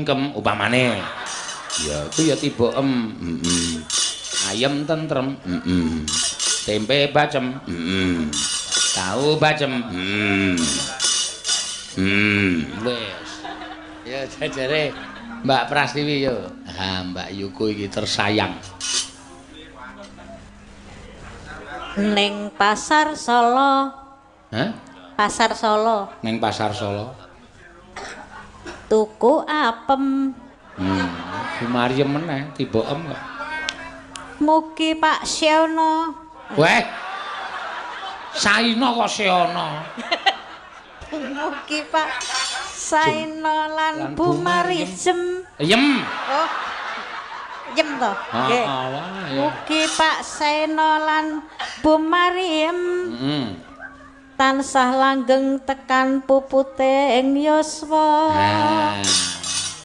singkem upamane. Ya iku ya tiba em. Heeh. Ayem tentrem. Heeh. Tempe bacem. Heeh. Tahu bacem. Wis. Ya jajare Mbak Prastiwi yo. Ha, Mbak Yuko iki tersayang. Ning Pasar Solo. Hah? Pasar Solo. Ning Pasar Solo. Tuku apem. Bu Maryem meneh tiba em kok. Mugi Pak Syono. Weh. Saino kok Syono. Mugi Pak Saino lan Bu Marijem. Yem. Oh. Yem to. Nggih. Mugi Pak Saino lan Bu Mariem. Heeh. Tansah langgeng tekan pupute ing yuswa. Nah.